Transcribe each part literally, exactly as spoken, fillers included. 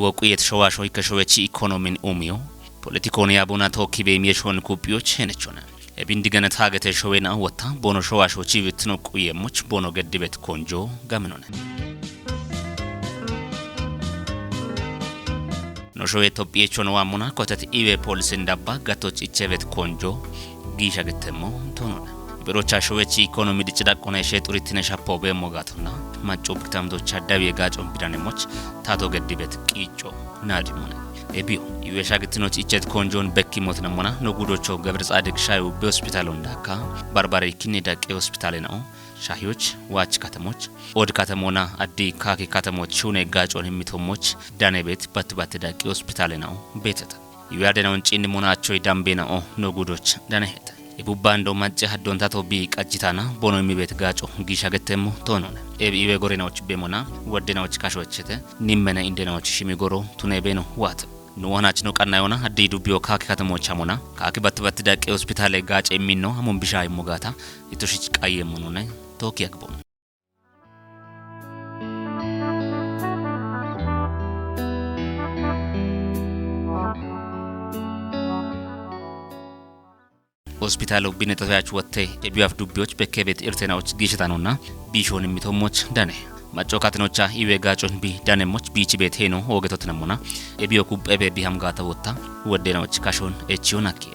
Woqu yet showaasho ikke showechi ikonomin umiyo. Politikon ya bona toki be miye shon kupiyoch henechona. Ebin digana tagete showena wotta bono showaasho chi bitno kuyemoch bono geddibet konjo gaminone. No showe Itophiye chono wamona kotet iwe polisin dabba gatoch ichebet konjo giisha gittemo tonona. Berocha showechi ikonomi dicci daqqona ishe xuritine shappo be mogatonna maccu biktamdocha dawiye gacon bidanemoch tato geddibet qiicco naadimone. Ebiyo iwe shagitinoch ichet konjon bekki motinamona no gudocho Gebir Tsadik shayu be hospitalon dakka barbare kinne daqqe hospitale nao shahiyoch waach katamoch od katamona addi kaki katamoch shune gacon himmitomoch dane bet bat bat daqqe hospitale nao beteta. Iwe adenaon cinni monacho dambe nao no gudoch dane heta. Ibubbando macce haddontato bi qajjitana bono imibet gaco giisha gettemmo tonone. Ebi iwe gorenaoch bemona woddenaoch kashochete nimmene indenaoch shimi goro tune beno wate. Nu wanach no qannayona addi dubbiyo kaki katamoch hamona kaki bat bat daqqe hospitale gace imminno hamon bisha immugata itoshich qayyemmonone toki akbon. Hospitalo binexefeyach wotte ebiyaf dubbiyoch bekkebet irtenawoch giishetanonna biishon immitomoch dane. Macco katinocha iwe gacon bi danemoch biichi bet heno ogetotnamona ebiyo kub ebe biham gata wotta woddenawoch kashon echiyon akke.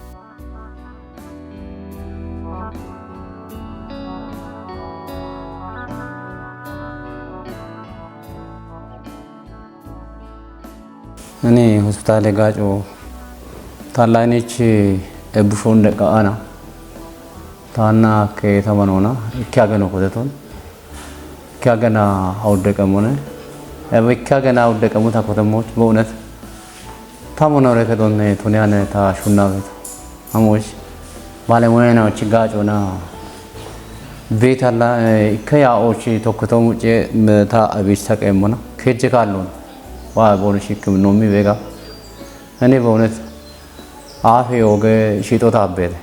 Ani hospitaale gaaco taallaayinichi ebbushoon deqqa aana taanna hakke tamanoona ikki ageno koteton ikki agena awuddeqemone ebe ikki agena awuddeqemota kotemmoch beunet tamonore ketonne tuniyane ta shunnabeto. Amoch baalemoyanaochi gaacona beetalla ikka yaa'oochi tokkito mucce ta abich taqeemmona keejje kaalloon waa boonish hikkiminnoommi beega. Ani beunet aafe yooge shiixota abbeete.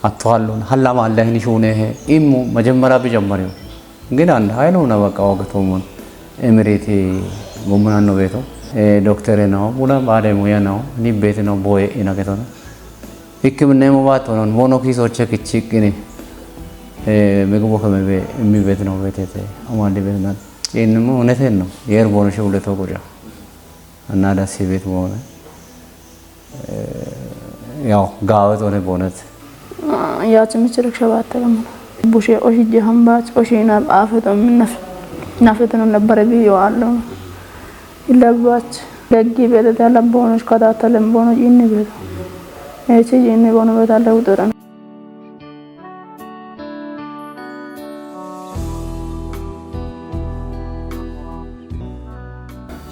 Atto halloon hallama alle hini shuuneehe immu majemmara bijammariyo. Gin and hayiluna baqqa oge toomon emiriti gommunanno beeto. Doktere no buna baade muya no nibbeti no boye ina getona. Hikkiminneemmo baattonon mono kiisoche kichiqqini ምግቡ ከመቤ የሚቤት ነው ቤቴቴ አማንዲ ቤት ናት። ይህንሞ እውነቴን ነው። የእርቦን ሽውለቶ ቁጫ እና ዳሴ ቤት በሆነ ያው ጋወጥ ሆነ በእውነት ያች ምችልክ ሸባት ተቀምጠ ቡሼ ኦሽጄ ሀምባች ኦሼና አፈጠ ምነፍ ናፈጠ ነው ነበረ ብዬ አለው። Ilabbaach daggii beexete alabbohono shkataatalen bono ciinni beeto. Eechi ciinni bono beeta lewuxo'rano.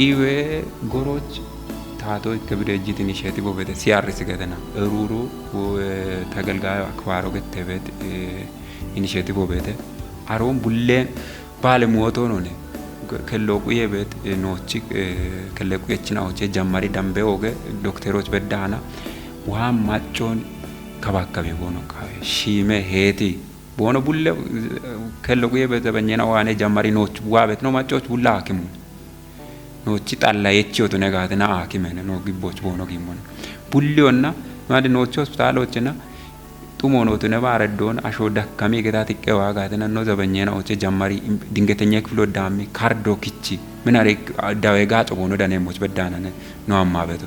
Iwe goroch taato ikke bidejjit initiative obete C R C getena. Eruru, eh, tagelgayo akbaro gettebet, eh, initiative obete. Aron bulle Baale muoto none kello quye bet noochi kelle quye china oche jammari dambe oge dokteroch beddana waa maccoon kabakkabe bono qawe shiime heeti bono bulle kello quye bet benyena waane jammari nooch waa bet no maccoch bulla hakimu noochi xalla yechi oto negate na akimene no gibboch bono gimmon bulli onna made noochi hospitalochena Xumono tune baredon asho dakkami geta tiqqe waga tena no zabenyena oche jammari dingetenye kifilo dami kardo kichi minare dawe gaco bono dane moch beddana ne no amma beto.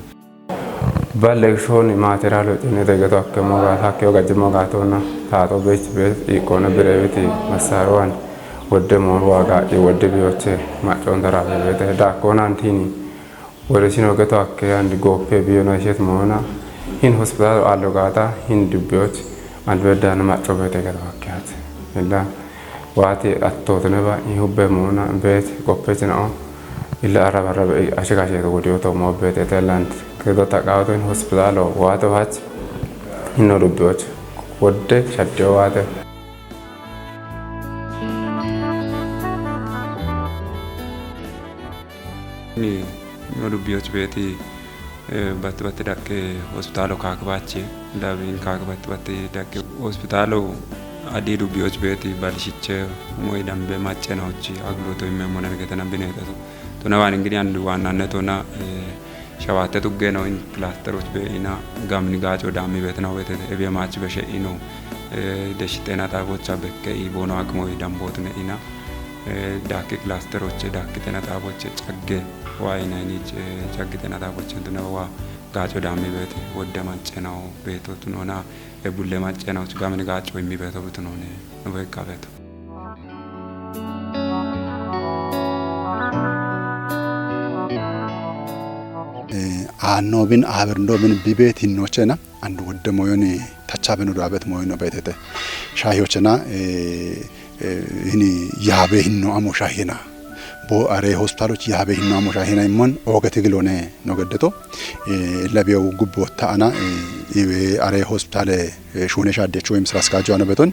Balle shoni material tune de geto akke mo ga hakke o gajje mo ga tona tato bech bech ikone birewiti masaruan wodde mo waga i wodde biyoche macon darabe bete da konantini Wore sino geto akke andi goppe biyo na ishet moona hin hospital allo gata hin dubbiyoch and beddan macco bete geto akke hat. Illa waati attootne ba i hubbe moona bet goppe sino illa arab arab ashika sheto wodiyo to mo bete teland geto taqawto hin hospital o waato hach hinno dubbiyoch wodde shaddiyo waate. Ni no dubbiyoch beeti eh, batti batti daqqe hospitaalo kaakibache dabin kaaki batti batti daqqe hospitaalo adii dubbiyoch beeti balishiche moy dambe maccenochi agloto imme monan getana binetato Tona waan ingidi and waannannet ona, eh, shawatte tugge no in klasteroch be ina gamni gaaco dammi bet no wete ebe maach be she ino, eh, de shi xena xaabocha bekke i bono aqimo i dambot ne ina, eh, dakki klasteroche, dakki xena xaaboche cagge wa ina ini, eh, caggi xena xaaboche tona wa gaaco dammi bet wodde macce no beto tunona e bulle macce no gamni gaaco immi beto butunone no bekka beto. Eh, aanno bin, aaberndo bin, bibet hinnochena, and wodde moyoni, tacha benu dabet moyino betete. Shahiyochena, eh, eh, hini yabe hinno amo shahina. Bo are hospitaloch yabe hinno amo shahina immon, oge tigilone no geddeto. Eh, labiyo gubbo ta'ana, eh, iwe are hospitale, eh, shune shaddecho im sira askajjo ana beton,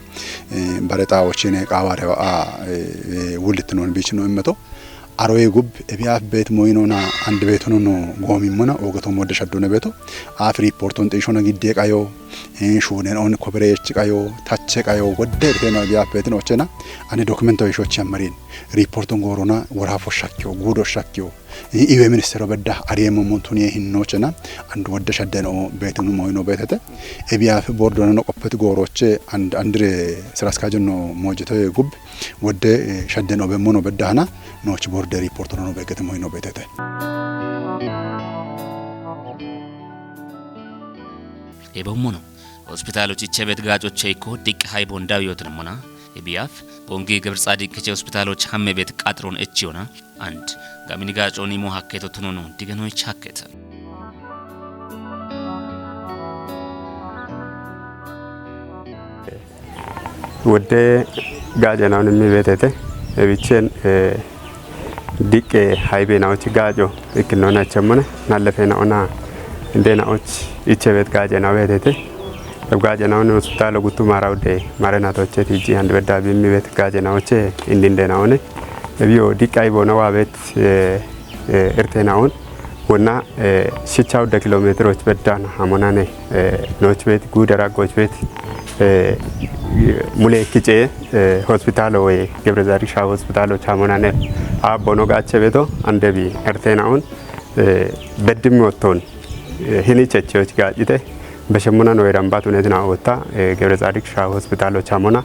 eh, bare xawochine qaware wa, eh, eh, wulit non bich no immeto. Aroye gub, ebi af bet moyinona and betuno no gomi mona, ogeto modde shaddune beto. Af reporton xishona gidde qayo, eh, shunen on coverage qayo, tache qayo, godde teno ebi af betin ochena, ani documento ishochi amarin. Reporton gorona, wara fo shakyo, gudo shakyo. I-, iwe ministero bedda, ariye momontuniye hinnochena, and wodde shaddeno betinu moyino betete. Ebi af bordona no qoppet goroche, and andre sira askajjo no mojeto ye gub, wodde, eh, shaddeno be mono bedda hana, noch borde reportoro no begete moyino betete. Ebo mono, hospitalo chichebet gaaco cheiko, dik haibon dawiyotin mona, ebi af, bongi Gebir Tsadik kiche hospitalo chamme bet qatron echiona, and gamini gaaco nimo hakketo tunono, digeno ichakket. Wodde gaace nawon immi betete, ebichen, eh, diqqe haybe nawoch gaaco ikkinno nachemmone, nallefe nawona inde nawoch ichebet gaace nawo betete. Eb gaace nawon hospitalo guttu mara wudde mare natoche tiji hande bedda bi immi bet gaace nawoche indinde nawone. Ebiyo diqqe haybo nawa bet, eh, eh, irte nawon. Wonna, eh, shicha wudde kilometeroch beddan hamonane, eh, noch bet, gudara goch bet, eh, mule kiche, eh, hospitalo we Gebre Tsadik Shawo hospitalo chamonane. A bono gaache beto, ande bi irte nawon, eh, beddim moton, eh, hini cheche och gaacite, beshemona no erambat unet na otta, eh, Gebre Tsadik Shawo hospitalo chamona.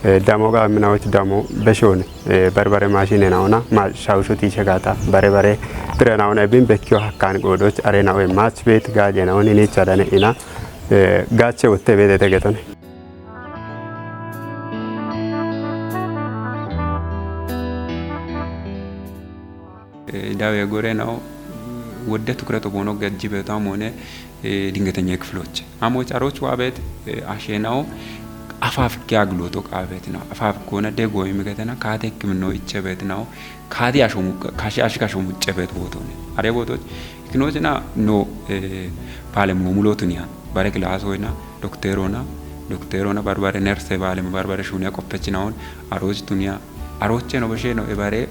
Eh, damo ga minawoch damo beshone, eh, barbare mashine nawona, ma shawshu tishe gata, bare bare, tire nawona bin bekkiyo hakkan godoch, are nawe mach bet gaace nawon ini chadane ina, eh, gaache wotte betete getone. Eh, dawe gore nawo wodde tukreto bono gajji beto amone, eh, dingetenya ክፍሎች. Amoch aroch wa bet, eh, ashe nawo afafke agloto qa bet nawo. Afafkona dego imigetena kate hikimno iche bet nawo. Kate ashomu, kashi ashi kashomu iche bet botone. Are botoch, ikinochena no, eh, palemu mulotunia. Bare kilaso ina, dokterona, dokterona barbare nerse balemu barbare shunia qoppechinawon, aroch tunia, arocheno besheno ebare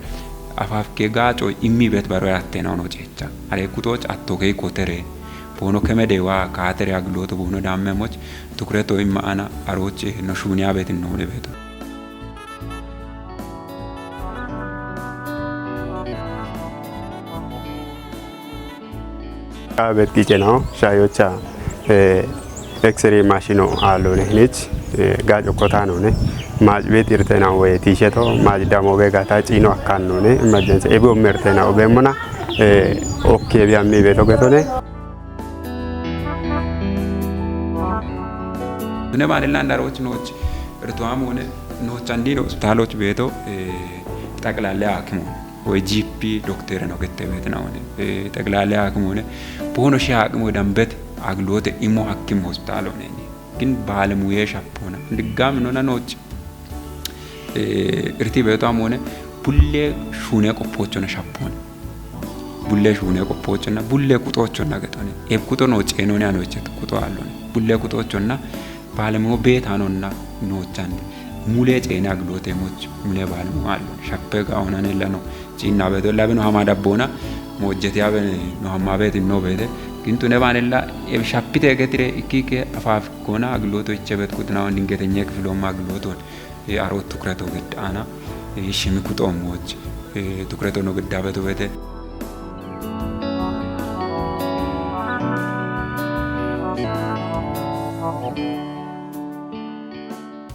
afafke gaaco immi bet baro yattena ono checha. Are kutoch attoke kotere. Bono kemede wa katere agloto bono damme moch tukreto imma ana aroche no shunia bet none beto. Abet kiche nawo, shayocha, eh, X-ray mashino alone hinich, eh, gaaco kota none. Maj bet irte nawo we tisheto, maj damo be gata chino akkan none, emergency. Ebe omme irte nawo be mona, eh, okke bi ammi beto getone. Tune mane landa roch noch, irto amone, noch andino, hospitaloch beto, eh, ጠቅላላ ሐኪም ሆነ ወይ ጂ ፒ ዶክተር ነው ገተ ቤት ነው ሆነ፣ እ፣ ጠቅላላ ሐኪም ሆነ በሆነ ሺህ ሐኪም ወደ አንበት አግሎት ኢሞ ሐኪም ሆስፒታል ሆነ። ግን ባለሙያ ሸፖነ ድጋም ነው ነኖች፣ እ፣ እርቲ ቤቷም ሆነ ቡሌ ሹኔ ቆፖች ሆነ ሸፖነ። ቡሌ ሹኔ ቆፖች እና ቡሌ ቁጦች ሆነ ገጠነ። ኤብ ቁጦ ነው ጬኖ ነው ያኖቸት ቁጦ አለነ። ቡሌ ቁጦች ሆነ ባለሞ ቤት አኖና ኖቻን ሙሌ ጬና ግሎቴ ሞች ሙሌ ባለሞ አሉ። ሸፔ ጋ ሆናኔላ ነው ጪና ቤቶ ላብኖ ሀማ ዳቦና ሞጀት ያበ ነው ሀማ ቤት ነው ቤቴ። ግንቱ ነባኔላ ኤብ ሸፒቴ ገትሬ እኪኬ አፋፍ ጎና አግሎቶ ይቸበት ቁጥናውን ድንገተኛ ክፍሎማ አግሎቶን የአሮት ትኩረቶ ግድ አና ሽሚ ቁጦሞች ትኩረቶ ነው ግዳ ቤቶ ቤቴ።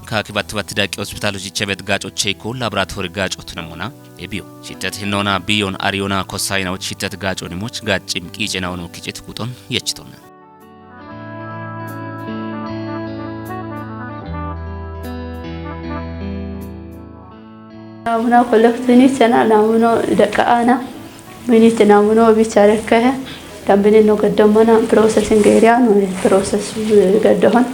Kaaki batti batti daqqi hospitaalochi icha bet gaaco cheiko laboratori gaaco tunamuna ebiyo. Shittet hinnoona biyon ariyona kossayinawoch shittet gaaco nimoch gaccim qiice nawonu kicit kuxon yechitonna. Naamuna kollektiinichena naamuno deqqa'aana minichi naamuno bicha rekkehe dambinino geddommana processing area no process geddohon.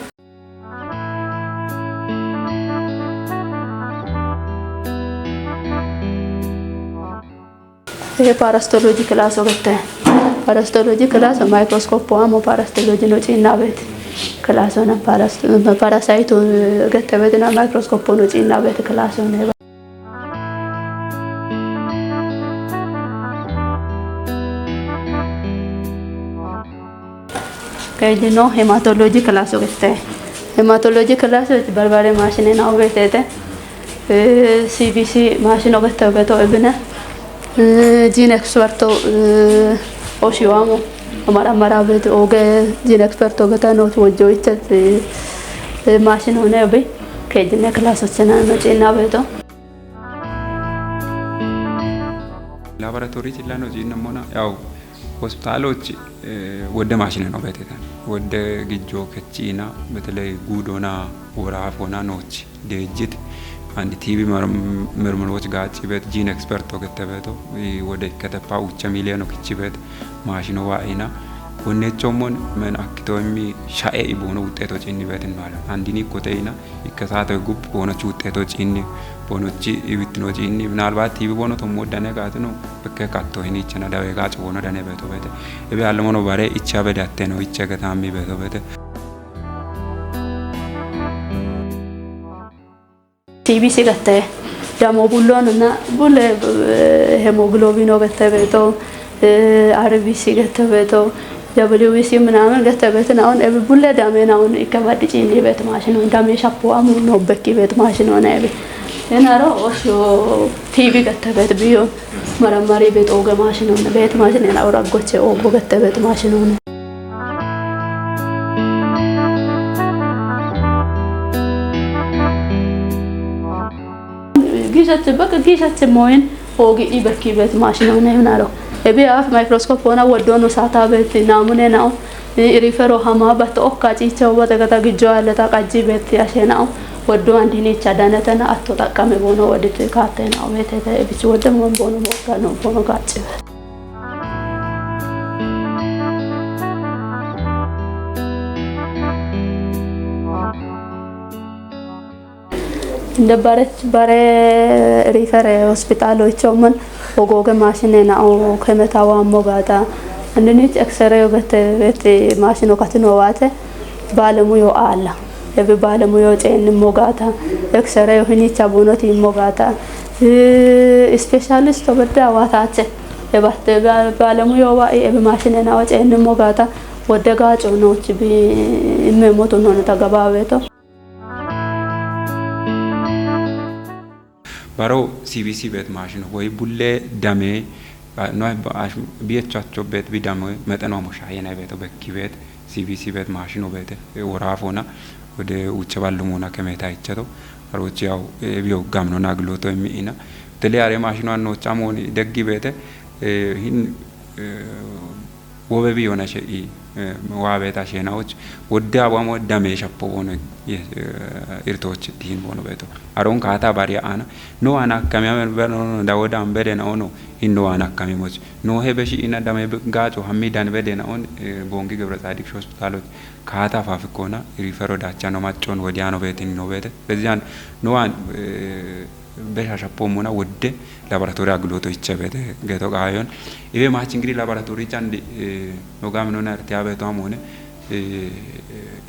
Yee parasitoloji kilaaso gette. Parasitoloji kilaaso mayikiroskoppo amo parasitoloji no ciinna beeti. Kilaaso na paras-, parasayito gette beeti na mayikiroskoppo no ciinna beeti kilaaso ne. Kayinni no hematoloji kilaaso gette. Hematoloji kilaaso barbare maashine na ugeteete. Eh, C B C maashino gette beto ebine. Eh, gene experto, eh, oshiwamo. Amara amara beto oge gene experto getta no wojjo ichete. Eh, maashino ne obi. Kejine kilaaso chena no ciinna beto. Laboratori chilla no ciinna mona yaw hospitaalochi, eh, wodde maashine no betetan. Wodde gijjo kechina, beteley guudona, woraafona noochi. Deejjit and T B mer-, mermroch gaacci bet gene experto gette beto, i wode ikkete pa ucha miliyono kichi bet maashino wa ina. Wonne chommon men akkito immi sha'e i bono wuxxeto ciinni bet inno ala. Andini kote ina ikka saate gub bono chu wuxxeto ciinni bono chi ibittino ciinni. Minalbat T B bono tommo dane gaatino bekke katto hini ichana dawe gaac bono dane beto bete. Ebe allomono bare icha bedatteno icha gatammi beto bete. T B C gette damo bullonina bulle, eh, hemoglobino gette beto, eh, R B C gette beto, W B C ምናምን gette beto naon ebi bulle dame naon ikka baddi ciinni bet maashino dame shappo amu no bekki bet maashino na ebi. Enaro osho T B gette bet biyo maramari bet oge maashino na bet maashino na ora goche ogo gette bet maashino na. Giishachi bakka giishachi mooyin hoogi i bakki beet maashinoone hunaro. Ebi af microscope ona woddono saata beet naamune nao. Irifero hama bat okka ciicha wobate gata gijjo aleta qajji beet ashe nao. Woddo andinicha danetena atto xaqqame boono wodit kaatte nao beetete ebichi wodde mon boono booga no boono gaacci beet. Dabbarech bare rifere hospitalocho mun ogoge mashine na o kemeta wa mogata. Andinich X-ray ogete beti mashino katino wate. Baalemu yo aalla. Ebi baalemu yo ceenni mogata. X-ray yo hinicha bunoti mogata. Eh, specialist obedda watache. Ebatte ba-, baalemu yo wa ebi mashine na o ceenni mogata. Wodde gaaco noochi bi imme motu nonita gabaaweto. Baro C B C bet mashino woy bulle dame, ba-, no, ba-, ash-, biyecho acho bet bi dame, meteno amo shayena beto bekki bet, C B C bet mashino bete, e, worafona, wode uche ballumuna kemeta ichato, arochi yaw, e, biyo gamno nagloto emi ina. Tele are mashino anno chamoni deggi bete, e, hin, e, Wobe biyona she'i, eh, waabeta shenawoch, wodde abamo dame shappo bono, ye, eh, irtoch tin bono beto. Aron kata bari ana, no ana kami amen beno no da woda ambede na ono, hin no ana kami moch. No he beshi ina dame be-, gacho hammi dan bede na on, eh, bongi Gebra Tsadik hospitaloch. Kata fafikona, rifero dacha no machon wodiano betin no bete. Bezian, no an, eh, Beshashapo muna wodde laboratori agloto icha bete geto qayon. Ibe mach ingiri laboratori chandi, eh, no gam no narti abeto amone, eh,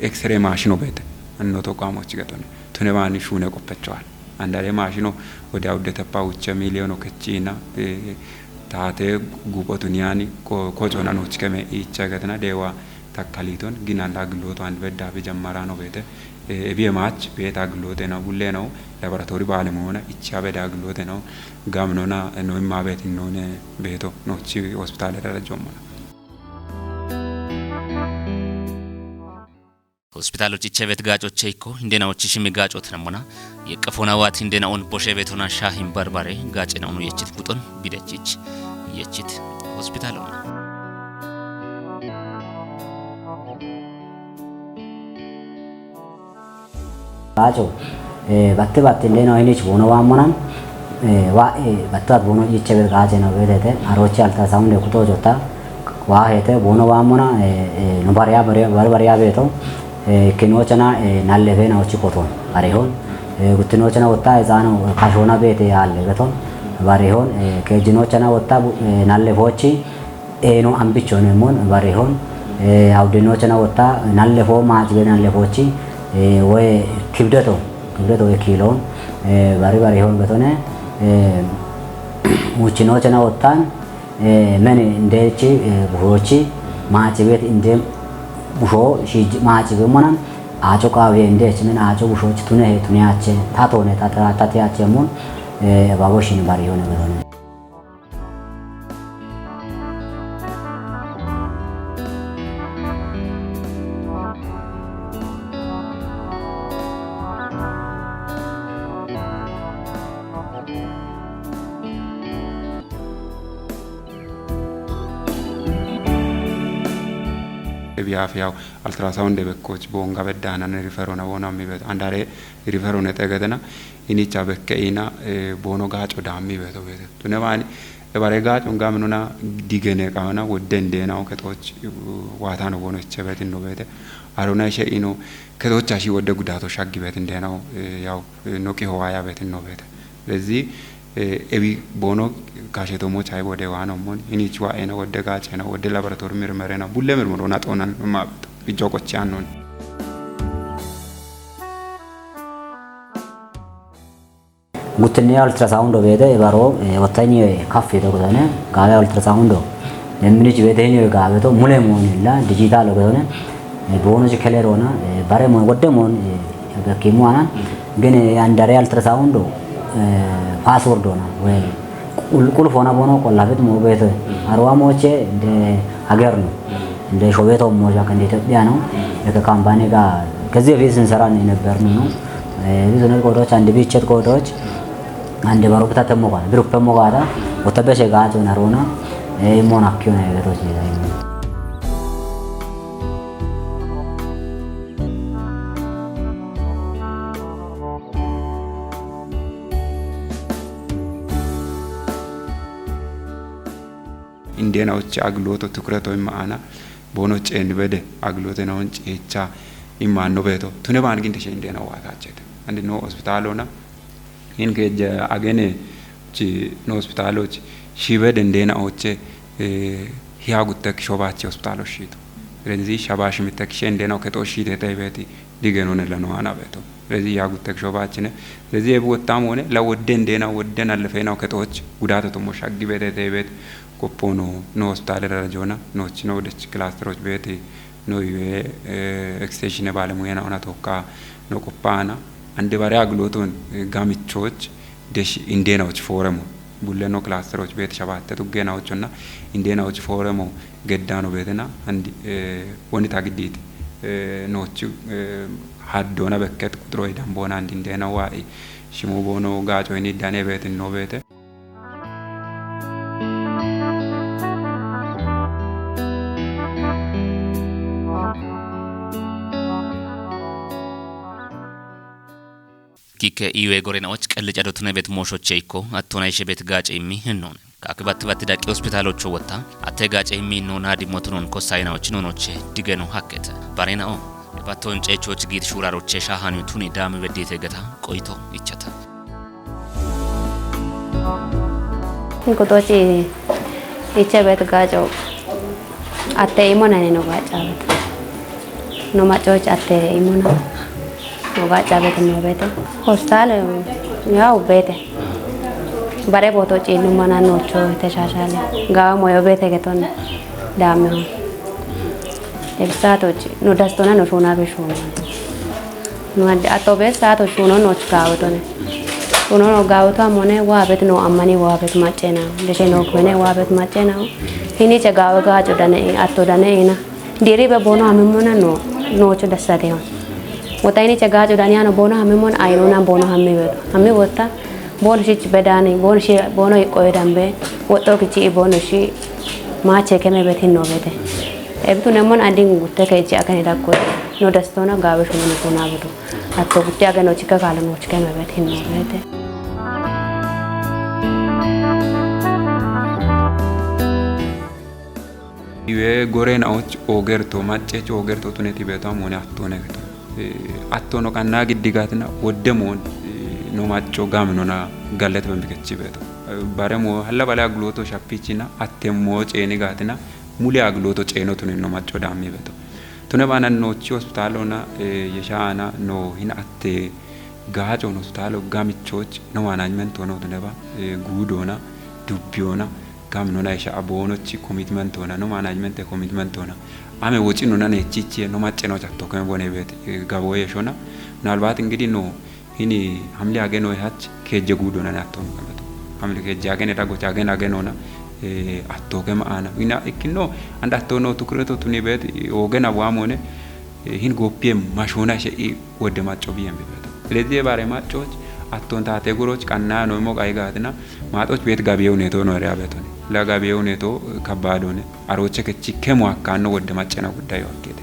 X-ray mashino bete. Anno to qamo chigatone. Tune bani shune qoppechoal. Andare mashino wode awde tapa ucha miliyono kechina, eh, tate gubo tuniani ko-, kochona no chikeme icha gatna dewa takkaliton gin andaa gilooto and beddaa fi jammaraa no beete. Eh, ebiye maach beeta giloote na bullee na'u laboratori baalemuuna icha bedaa giloote na'u gam nona no immaa beetin none beeto nochi hospitaale dara jommona. Hospitalochi ichebet gaacoche ikko indenawochi shimi gaacotinamona, yeqqefoona waati indenawon boshe betona shaahin barbare gaacenawonu yechit buxon bidechich yechit hospitalona. Gaaco, eh, batte batte indenawo hinich boono waammona, eh, wa, eh, batte batte boono ichebet gaacena weetete, arochi ultrasound kuto jota, wa hete boono waammona, eh, eh, no bariya, bariya, bariya beeto, eh, kinochana, eh, nallefeena ochi koton, barehon, eh, guttinochana wotta, eh, hexaano, eh, kashoona beete yaale beton, barehon, eh, keejjinochana wotta, bu-, eh, nallefoochi, eeno ambicho nemon, barehon, eh, awdinochana wotta, nallefo, maacibe nallefoochi, eh, woy kibdeto, kibdeto woy kiilon, eh, bari barehon betone, eh, muchinochana wottan, eh, men indechi, eh, bushochi, maacibet inde busho, shij-, maacibe monan, aaco qaawe indech, men aaco bushochi tune he, tune ache, tatone, tata, tati ache mon, eh, babo shin barehon betone. Ebi afi yaw ultrasound bekkoch boonga beddanan riferona wona mi bet andare riferone xegetena inicha bekke ina, eh, boono gaaco daammi beto bete. Tune bani, e bare gaaco ngaminuna digene qaana wodde indenawo ketoch, uh, waatano boono ichebet inno bete. Arona ishe ino ketocha shi wodde gudato shaggi bet indenawo, eh, yaw, eh, noqi howaya bet inno bete. Lezi, eh, ebi boono kashetomo chay wode waanommon, inichi wa'ena wodde gaacena, wodde laboratory mirmerena, bulle mirmero naxonan ma bet. Ijjo qochi annon. Guttinne ultrasound beete ibaro, eh, wottanyi kaffi to gudane, gaawe ultrasound. Lemminich beete hinyo gaawe to mule moon illa digital gudane, eh, boono ci kelerona, eh, bare moon, wodde moon, eh, bekkimu anan. Gene andare ultrasound, eh, password ona, we qul-, qulf ona bono qollafet mo beete. Arwa moche de hager no. Nde shobeto moja kan de Ethiopia no. Eke company ga ከዚህ በፊት ስንሰራ ነው የነበርነው ነው። ብዙ ነገር ቆዳዎች አንድ ብቸት ቆዳዎች አንድ በሮብታ ተሞጋ ብሩክ ተሞጋታ ወተበሸ ጋቶ ነሮና ሞን አክዮ ነገሮች ነው። Indeena oche agilooto tukureto imma aana boono ceen bede agiloote noon ceecha imma no beeto tune baan ginte she indeena waataachete. Andi no hospitaalona in keejja agene chi no hospitaalochi shi bede indeena oche, eh, hiya guttek shobaachi hospitaalo shiito. Renzi shabaashi mittek she indeena oketo shiite tee beeti. Digenone lano ana beto. Rezi ya guttek shobachine. Rezi ebu wottam wone la wodden dena wodden allefena oketoch gudato tomo shaggi bete tebet. Koppono no hospitale rajona no chino dech cluster och beti no iwe, eh, extension bale muyena ona tokka no koppana. Ande bare agloton, eh, gamichoch desh indena och foremo. Bulle no cluster och beti shabatte tuggena ochonna indena och foremo. Geddano beetena andi, eh, woni tagidditi, eh, noochi, eh, haddona bekket quxuro idamboona andi indeena wa'i shimu boono gaaco ini dane beetin no beete. Kikke iwe gorenaoch qellic adotune bet mooshoche ikko attona ishe bet gaace immi hinnoone. Kaak batti batti daqqi hospitaalocho wotta atte gaace immi no naadi motunon kossayinaoch nonoche digeno hakkete. Barenao ebatton ceechoch giit shuuraroche shaahaniyo tuni daami beddite geta qoyito ichata. Kutochi iche bet gaaco atte imonani no gaaca bet. No macoch atte imona. Moga cabete no bete. Hostale yaw bete. Bare boto cinu mana nocho te shashale. Gawa moyo bete geton dame ho. Te sato ci no dastona no shuna be shuna. No ande ato be sato shuno no gawa tone. Shuno no gawa to amone wa bet no amani wa bet machena. Deshe no kwene wa bet machena. Hini che gawa ga jo dane ato dane ina. Diri be bono amemona no. Nocho dasate hon. Wota ini ce gajo dani ano bono hamme mon aino nan bono hamme beto. Hamme wota bono shi bedani, bono shi, bono iko edambe. Woto kici bono shi ma ce keme betin no bete. Ebitu nemon andin gutte ke ci akane dakko. No dastona gawe shunu ni kuna beto. Atto gutte akane no cika kala no cika me betin no bete. Iwe gore na och ogerto, macce ci ogerto tuneti beto amone attone beto. Eh, attono kanna giddi gatina wodde mon, eh, no macco gaminona gallet bambikecci beto. Eh, bare mo halla bale agloto shappicina atte mo ceni gatina muli agloto ceno tunin no macco dammi beto. Tune bana nochi hospitalona, eh, yeshaana no hin atte gaco no hospitalo gamichoch no management ono tune ba, eh, gudona, dubbiona, gam nona isha abonochi commitment ona, no management e commitment ona. Ame woci nona nechichi no macce no chatto keme bone bet, eh, gabo yeshona. Minalbat ingidi no hini hamli ageno hach keje gudo na atto no keme to. Hamli keje agene dago chagen ageno na, eh, atto keme ana. Ina ikino anda atto no tukreto tuni bet, eh, ogena wamone, eh, hin gopie mashona she i wodde macco biyen bibeto. Lezi bare maccoch atton tate guroch kanna no mo qai gatina. Maaxoch ቤት ገቢ ሁኔታው ነው ሪያ ቤት ሆነ ለገቢ ሁኔታው ከባድ ሆነ አሮቼ ከቺ ከሞ አካኖ ወደ ማጨና ጉዳይ ወርጌት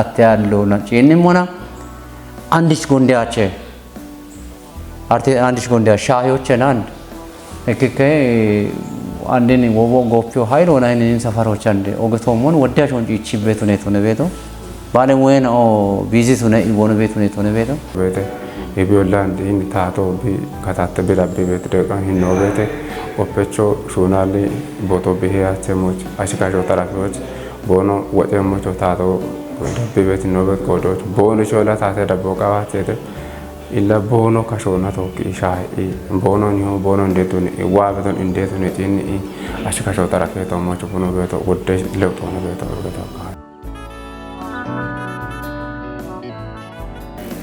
አትያለውና ጪንም ሆና አንዲች ጎንዴያቼ አርቴ አንዲች ጎንዴያ ሻዮቼን አንድ እክከ አንድን ወቦ ጎፊዮ ሀይል ሆና ይህንን ሰፈሮች አንድ ኦገቶሞን ወዲያች ወንጭ ይቺ ቤት ሁኔት ሆነ ቤቶ ባለሙያን ኦ ቢዚት ሆነ ኢቦነ ቤት ሁኔት ሆነ ቤቶ ቤተ Ibiyolla indi hin taato bi katatte bi rabbi bet deqa hin no bete oppecho shunali boto bi he achemoch ashikasho tarafoch bono wote mocho taato dabbi bet no bet kodoch bono shola taate dabbo qawachete illa bono kashona tokki isha i bono nyo bono indetuni i wa beton indetuni tini i ashikasho tarafe to mocho bono beto wodde lewtono beto beto.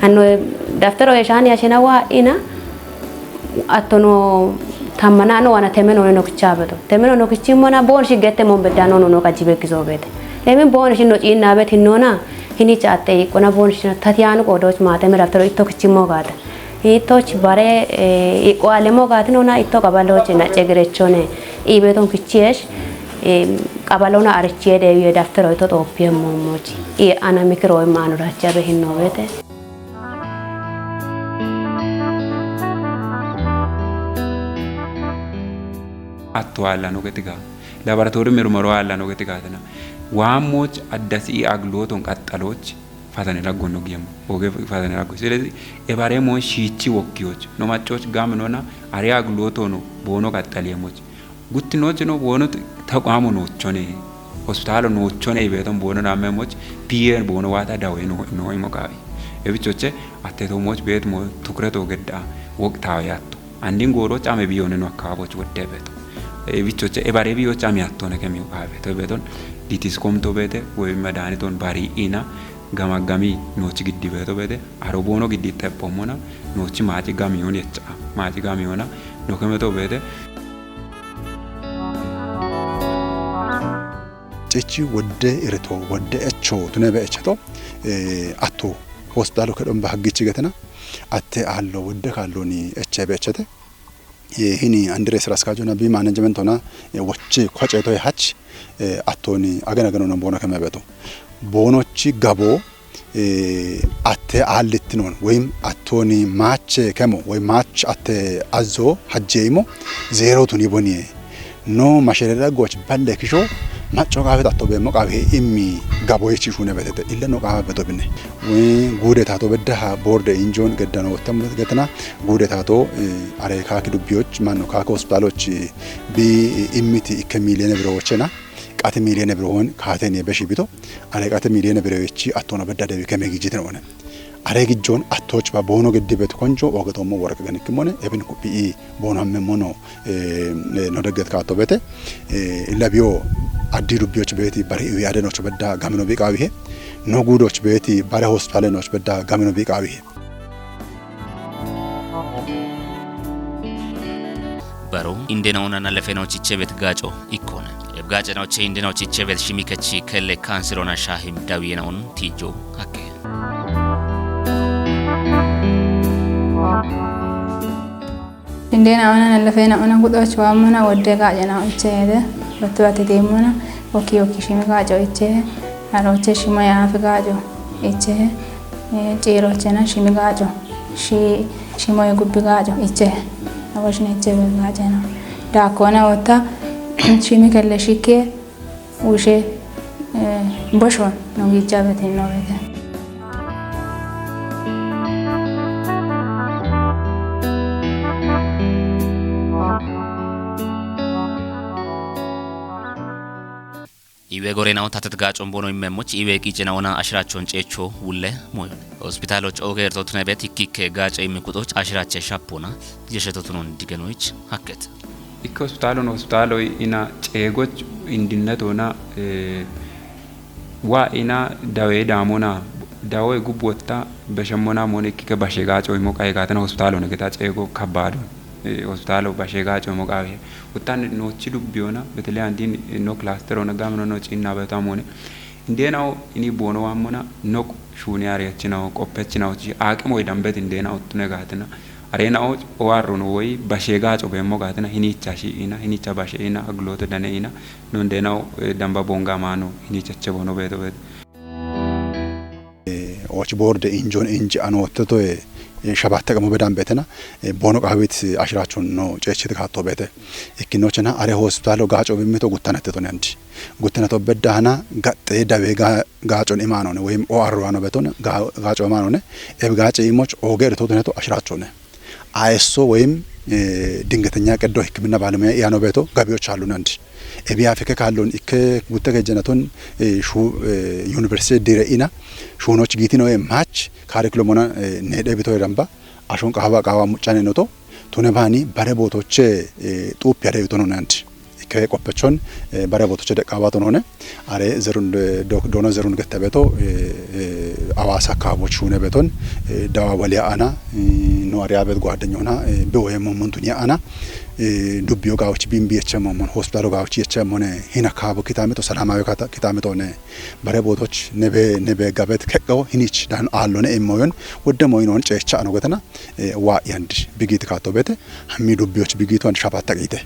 Hanno daftaro yeshani ashena wa ina attono tammana no wana temeno no kichabeto temeno no kichimona bon shi gette mon bedano no no kajibe kizobete. Lemin bon shi no chinna bet hinona hini chatte ikona bon shi tatiyanu kodoch mateme daftaro itto kichimo gata. Ittoch bare, eh, iqo alemo gatinona itto qabaloch na cegerechone ibeton kichiesh, eh, qabalona arichie de ye daftaro itto topie momoch. I ana mikro manu racha be hinno bete. Atto alla no getiga. Laboratori mirmaro alla no getiga tana. Wamoch addasi agloton qattaloch fatane laggo no giyam. Oge fatane laggo. Selezi ebare mon shichi wokkiyoch. No maccoch gam nona are agloto no bono qattaliyemoch. Guttinochino bono taqamu nochone. Hospitalo nochone ibeton bono namemoch piye bono wata dawe no no imo qawi. Ebichoche atteto moch bet mo tukreto gedda woktawe atto. Andin goro chame biyone no akaboch wodde beto. Ebichoche ebare biyo chame attone kemi qawe beto beton ditis komto bete we madaniton bari ina gamagami nochi giddi beto bete aro bono giddi teppomona nochi machi gamiyon yecha machi gamiyona no kemeto bete. Cichi wodde irito wodde echo tune be echato, eh, atto hospitalo kedon ba haggichi getena atte allo wodde kalloni eche be echete. Eh, hini andire sira askajona bi management ona, eh, wochi koche to hach, eh, attoni agana gano na bona kame beto. Bonochi gabo, eh, atte aallittinoon woyim attooni maache kemo woy maach atte azzo hajjeeyimo zeeroo tuni boniye. No masherera goch balle kisho macco qaafet atto beemmo qaafe immi gaboyichi shune betete illa no qaafa beto bine. Woy guude taato beddaha boorde injoon geddano wottam getna guude taato, eh, are kaaki dubbiyoch manno kaaki hospitaloch, eh, bi immiti ikke miiliyone biro wochena qati miiliyone biro hon kaateni beshi bito. Are qate miiliyone birewechi attono bedda dewi keme gijjitino one. Are gijjon attoch ba boono geddi bet konjo oge tommo worqa ganikkimone ebin kupi'i boono hamme mono, eh, eh, no degget ka atto bete, eh, illa biyo addi dubbiyoch beeti bari iwi adenoch bedda gamino bi qaawihe. No guudoch beeti bare hospitale noch bedda gamino bi qaawihe. Baro indena onana lefeno chiche bet gaco ikkone. Gaace naoche inde naoche ichebet shimi kechi kelle kansirona shahim dawiye naon tijo hakke. Inde naona nalafe naona kudoch wamona wodde gaace nao ichede. Batu ati demona oki oki shimi gaaco iche. Aroche shimo ya afi gaaco iche. Eh, ciirochena shimi gaaco. Shi shimo ya gubbi gaaco iche. Awoshine ichebe gaace nao. Dakona ota shimi kelle shikke ushe, eh, boshon no gijabet no bete. Iwe gore naon tatet gacon bono immemoch iwe qice naona ashirachon cecho wulle moyon. Hospitaloch oge ertotune bet ikkikke gace immi kudoch ashirache shapona jeshetotun on digenoich hakket. Ikke hospitaalon hospitaaloy ina ceegoch indinnet ona, eh, wa ina dawe damona, dawe gubbotta beshemmona mone ikkike bashe gaaco imo qaye gaatana hospitaalon geta ceego kabbaado. Eh, hospitaalo bashe gaaco imo qaawe. Uttan nochi dubbi ona, betele andin, eh, no cluster ona gamno no cinna beta mone. Indeenao ini boono waammona nok shuuni ariyachinaho, qoppechinaho chi aaqimoy dambet indeenao tune gaatina. Areenao owaarrono woy bashe gaaco beemmo gaatina hinicha shi'ina, hinicha bashe ina, aglote dane ina, no indeenao, eh, damba bonga maano hinichache boono beeto beeto. Eh, och boorde injon inji anootte to, eh, eh, shabatte qamo bedan betena, eh, boono qaawit ashirachon no ceechit kaatto beete. Ikkinochena are hospitaalo gaaco bimmito guttanette to nendi. Guttana to beddahana gaxxe dawe ga-, gaacon imanone woyim O R ano beton ga-, gaaco imanone. Eb gaace imoch oge ertotune to ashirachone. A S O woyim, eh, ድንገተኛ ቀዶ ሕክምና ባለሙያ ያኖ beto gabiyoch alu nandi. Ebi afike kallon ikke gutte kejjanaton, eh, shu-, eh, university dire ina shunoch giitino e mach curriculum ona, eh, ne debito e damba ashon qawa qawa muccane noto tune bani bare bootoche, eh, xuupi ade yutono nandi. Ikke qoppechon, eh, bare bootoche de qawa tonone. Are zerun, eh, do-, dono zerun getta beto, eh, eh, Awaasa kaabo chune beton, eh, dawa waliya ana, eh, no ariya bet gwadenyona, eh, be woye momun dunya ana, eh, dubbiyo gawchi bimbi yeche momon, hospital gawchi yeche mone, hina kaabo kitame to salamawe kata, kitame to ne, bare bootoch nebe, nebe gabet kekko hinich dan allone immoyon, wodde moyinon ceecha ano getana, eh, wa yandi bigit kato bete, hammi dubbiyoch bigitu and shabatta qite.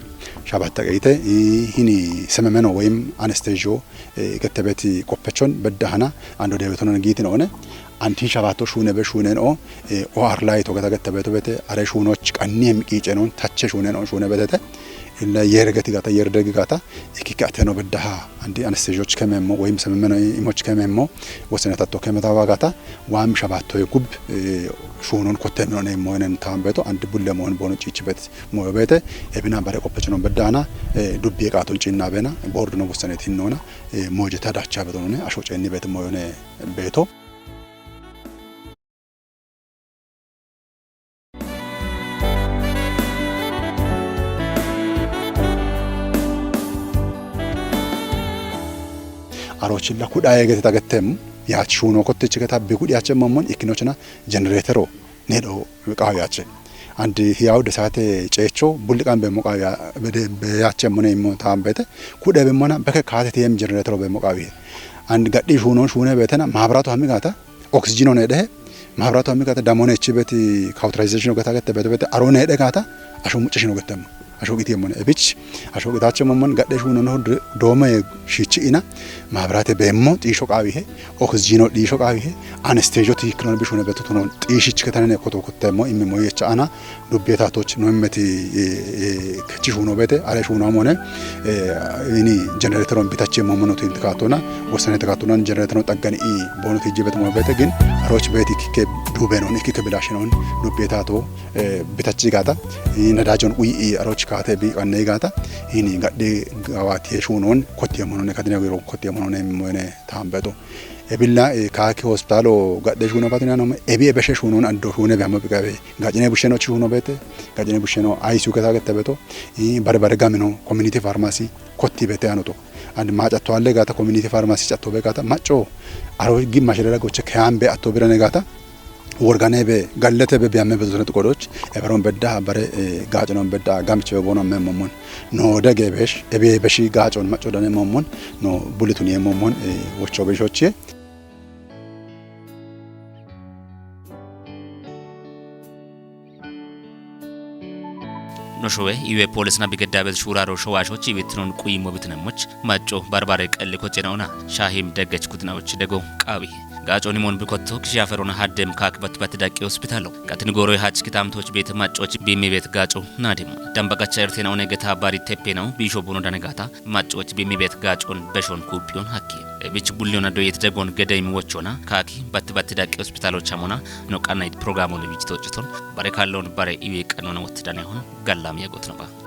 Shabatta qite, eh, hini sememeno woyim anesthesia, eh, gettebeti qoppechon beddahana ando dewetonon giitin one, antin shabato shune be shunen o, eh, O R layto geta gettebeto bete, are shunoch qanni hem qicenon, tache shunen o shune betete, illa yergeti gata, yerdegi gata, ikike ateno beddaha, andi anesthesioch kememmo, woyim sememeno imoch kememmo, wosenetatto kemeta wagata, waam shabato gub, eh, shunon kotte minonemmo enen tambeto, andi bulle mohon bono cichibet moyo beete, ebina bare qoppechonon beddana, eh, dubbi qaaton cinna bena, borduno wossanet hinnona, eh, mojeta dacha betonone, asho cenni bet moyone beeto. Arochilla kuda yegete tagetem, yach shuno kotte chigeta be kudi yache momon, ikinochna generatoro, nedo qawi yache. And hiyaw de saate ceecho, bulliqan be mo qawi ya-, be de, be yache mone mo tambete, kude be mona, beke kaate tiyem generator be mo qawi. And gaddi shuno shune betena, mabratu hami gata, oxygen one de, mabratu hami gata, damone chibeti cauterization gata gete bete bete, arone de gata, asho muchishin getem. Asho qiti mone, ebich, asho qitache momon, gadde shuno no d-, dome shichi ina, mabrate bemmo, tisho qawi he, oxygen o tisho qawi he, anesthesia tikkilon bishune betutuno, tishi chiketanene koto kottemo, imme moyecha ana, dubbieta toch no immeti, eh, eh, kechi shuno bete, are shuno mone, eh, ini generatoron bitache momono tinti katona, wosane katona, generatoron taggani i bono tijibet mo bete gin, aroch beti kike dubenon, kike bilashinon, dubbieta to, eh, bitachi gata, i nadajon ui i aroch kate bi kanne gata, ini gadde gawati shunon, kotti mono ne kadina giro, kotti mono ne moene tambeto. Ebilla, eh, kaki hospitalo gadde shuno patina no, ebi ebeshe shunon ando shune be amo bikabe. Gajine busheno chi shuno bete, gajine busheno I C U keta gete beto, i bare bare gamino community pharmacy kotti bete anoto. And maca to alle gata community pharmacy chatto be gata, macho, aro gimma shirera goche kayambe atto birane gata, Worganebe galletebe biyame bezosone tuqodoch eberon bedda bare gaaconon bedda gamche bebono memomon no dege besh ebe beshi gaacon macco dane momon no bulitun yemomon wocho beshoche. Noshowe iwe polisna bigedabet shuraro showashoch iwitnon quyi mobitnemoch macco barbare qelli kocenawna shahim deggech kutnawoch dego qaawi gaaco nimon bikotto kishiyaferona haddem kaak batbat daqqi hospitalo gatin goroy hach kitamtoch bet maccoch bimmi bet gaaco nadim dambagacha ertena one geta bari teppena bisho buno danegata maccoch bimmi bet gaacon beshon kuppiyon hakki ebich bulliyona doyet degon gedeyim wochona kaaki batbat daqqi hospitalo chamona no qannayit programon ibich tocciton bare kallon bare iwe qannona wottidanehon gallam yagot noba.